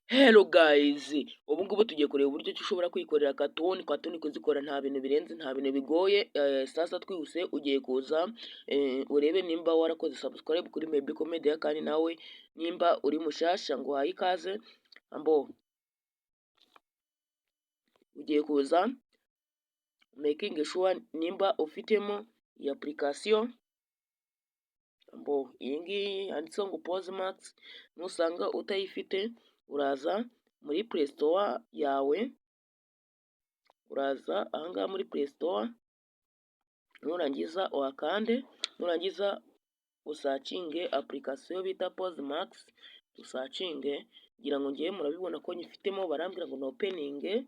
Hello guys, ubu ngubu tugiye kureba uburyo ki ushobora kwikorera cartoon. Cartoon kuzikora nta bintu birenze, nta bintu bigoye. Sasa twihuse, ugiye kuza urebe nimba warakoze subscribe kuri Maybe Comedy, kandi nawe nimba uri mushasha ngo uhaye ikaze. Ambo ugiye kuza making sure nimba ufitemo iyi application. Ambo iyi ngiyi yanditseho ngo Pose Max. Nusanga utayifite, uraza muri Play Store yawe, uraza ahangaha muri Play Store, nurangiza uhakande, nurangiza usearchinge application bita Pose Max. Usearchinge, ngira ngo ngewe murabibona ko nyifitemo. Barambwira ngo nopeninge,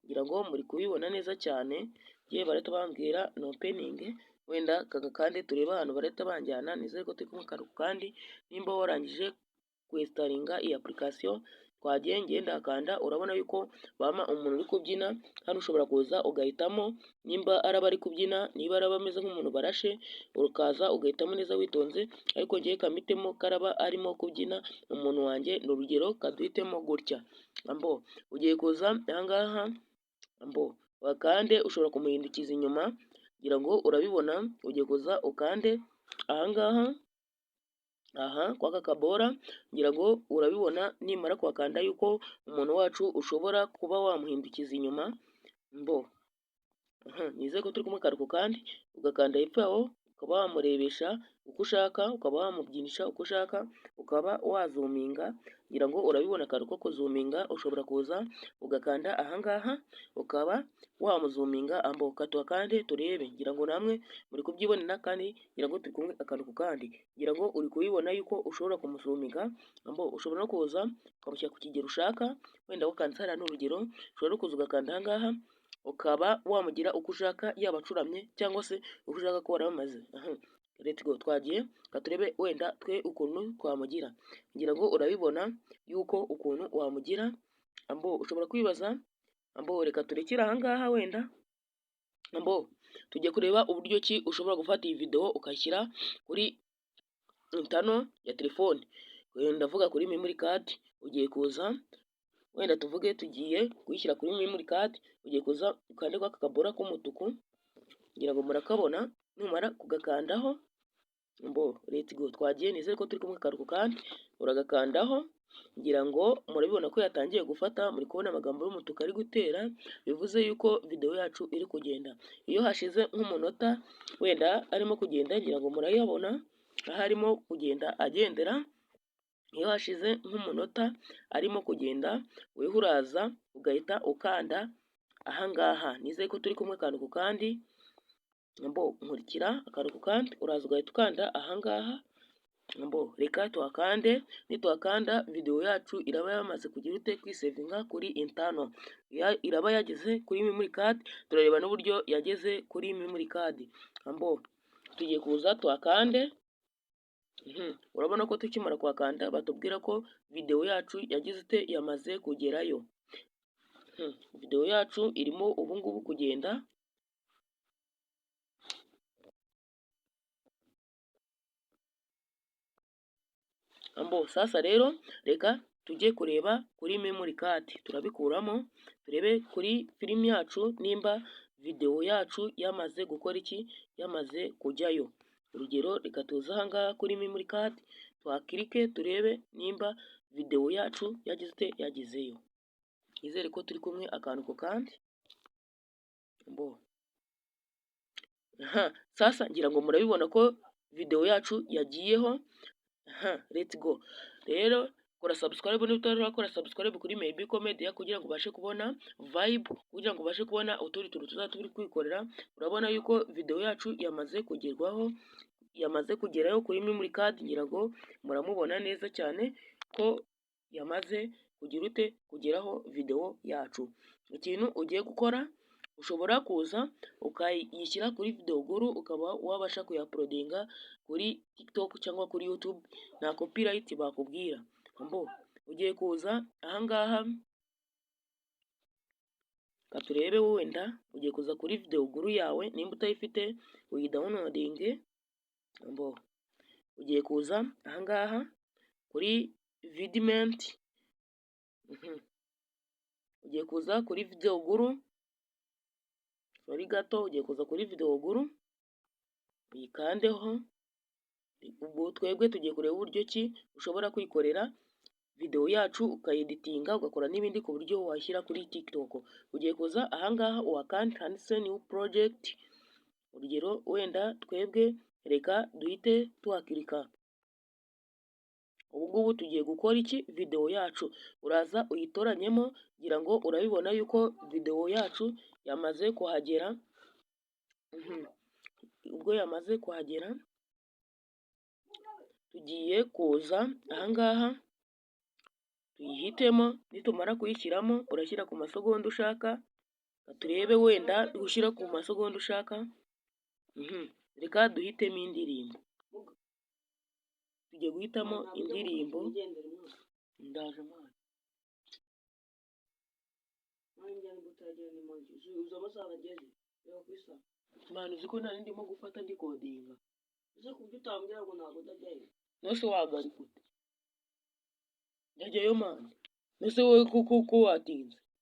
ngira ngo muri kubibona neza cyane. Ngewe barahita bambwira nopeninge, wenda kagakande turebe ahantu barahita banjyana. Nizere ko turi kumwe akantu. Kandi nimba warangije kwinstallinga iyi application, twagiye. Ngiye ndakanda, urabona yuko bampa umuntu uri kubyina. Hano ushobora kuza ugahitamo nimba araba ari kubyina, niba araba ameze nk'umuntu barashe, ukaza ugahitamo neza witonze. Ariko ngiye kamitemo karaba arimo kubyina umuntu wanjye, ni urugero, kaduhitemo gutya. Ambo ugiye kuza ahangaha, ambo wakande, ushobora kumuhindukiza inyuma, ngira ngo urabibona. Ugiye kuza ukande ahangaha, aha kwaka kabora, ngira ngo urabibona. Nimara kuhakanda yuko umuntu wacu ushobora kuba wamuhindukiza inyuma. Mbo nizere ko turi kumwe akantu. Kandi ugakanda hepfo yaho, ukaba wamurebesha uko ushaka, ukaba wamubyinisha uko ushaka, ukaba wazoominga. Ngira ngo urabibona akantu ko kuzoominga, ushobora kuza ugakanda ahangaha ukaba wamuzoominga. Ambo katuha kandi turebe, ngira ngo namwe muri kubyibonera, kandi ngira ngo turi kumwe akantu ku kandi. Ngira ngo uri kubibona yuko ushobora kumuzoominga. Ambo ushobora no kuza ukamushyira ku kigero ushaka, wenda wakanze hariya ni urugero. Ushobora no kuza ugakanda ahangaha ukaba wamugira uko ushaka, yaba acuramye cyangwa se uko ushaka ko wari bamaze. Let's go, twagiye. Reka turebe wenda twe ukuntu twamugira. Ngira ngo urabibona yuko ukuntu wamugira. Ambo ushobora kwibaza, ambo reka turekere ahangaha wenda. Ambo tujye kureba uburyo ki ushobora gufata iyi video ukayishyira kuri internal ya telefone, ndavuga kuri memory card. Ugiye kuza, wenda tuvuge tugiye kuyishyira kuri memory card, ugiye kuza ukande kwa kabora k'umutuku, ngira ngo murakabona. Numara kugakandaho, mbo let's go, twagiye. Nizere ko turi kumwe akantu kandi. Uragakandaho, ngira ngo murabibona ko yatangiye gufata. Muri kubona amagambo y'umutuku ari gutera, bivuze yuko video yacu iri kugenda. Iyo hashize nk'umunota wenda arimo kugenda, ngira ngo murayabona aho arimo kugenda agendera. Iyo hashize nk'umunota arimo kugenda, weho uraza ugahita ukanda ahangaha. Nizere ko turi kumwe akantu ku kandi. Mbo nkurikira akantu ku kandi. Uraza ugahita ukanda ahangaha. Mbo reka tuhakande. Nituhakanda, video yacu iraba yamaze kugira ute? Kwisavinga kuri internal, iraba yageze kuri memory card. Turareba n'uburyo yageze kuri memory card. Mbo tugiye kuza tuhakande. Urabona ko tukimara kuhakanda batubwira ko video yacu yagize ute? Yamaze kugerayo. Video yacu irimo ubu ngubu kugenda. Ambo sasa rero reka tujye kureba kuri memory card, turabikuramo turebe kuri filimi yacu nimba video yacu yamaze gukora iki, yamaze kujyayo. Urugero, reka tuze ahangaha kuri memory card, tuhaclicke turebe nimba video yacu yagize ute, yagezeyo. Nizere ko turi kumwe akantu ku kandi. Mbo sasa ngira ngo murabibona ko video yacu yagiyeho. Let's go rero. Kora subscribe niba utarakora subscribe kuri Maybe Comedy kugira ngo ubashe kubona vibe, kugira ngo ubashe kubona utundi tuntu tuzaba turi kwikorera. Urabona yuko video yacu yamaze kugerwaho, yamaze kugerayo kuri memory card. Ngira ngo muramubona neza cyane ko yamaze kugira ute? Kugeraho video yacu. Ikintu ugiye gukora, ushobora kuza ukayishyira kuri Video Guru, ukaba wabasha kuyauploadinga kuri TikTok cyangwa kuri YouTube, nta copyright bakubwira. Mbo ugiye kuza ahangaha, ka turebe wenda, ugiye kuza kuri Video Guru yawe, nimba utayifite uyidownloadinge. Mbo ugiye kuza ahangaha kuri VidMate. Ugiye kuza kuri Video Guru, sorry gato, ugiye kuza kuri Video Guru uyikandeho. Ubwo twebwe tugiye kureba uburyo ki ushobora kwikorera video yacu, ukayeditinga, ugakora n'ibindi ku buryo washyira kuri TikTok. Ugiye kuza ahangaha uhakande handitse "New project". Urugero wenda twebwe reka duhite tuhakirika. Ubu ngubu tugiye gukora iki? Video yacu. Uraza uyitoranyemo, ngira ngo urabibona yuko video yacu yamaze kuhagera. Ubwo yamaze kuhagera, tugiye kuza ahangaha tuyihitemo. Nitumara kuyishyiramo, urashyira ku masegonda ushaka. Turebe wenda gushyira ku masegonda ushaka. Reka duhitemo indirimbo. Tugiye guhitamo indirimbo. Ndaje mwana. Nanjye nibwo utagera ni mu uzi amasaha ageze? Reba ku isaha. Mwana, uzi ko nari ndimo gufata ndikodinga? Ese ku buryo utambwira ngo ntabwo ndajyayo? Nose wahagarika ute? Ndajyayo mwana. Nose wowe kuko ko watinze?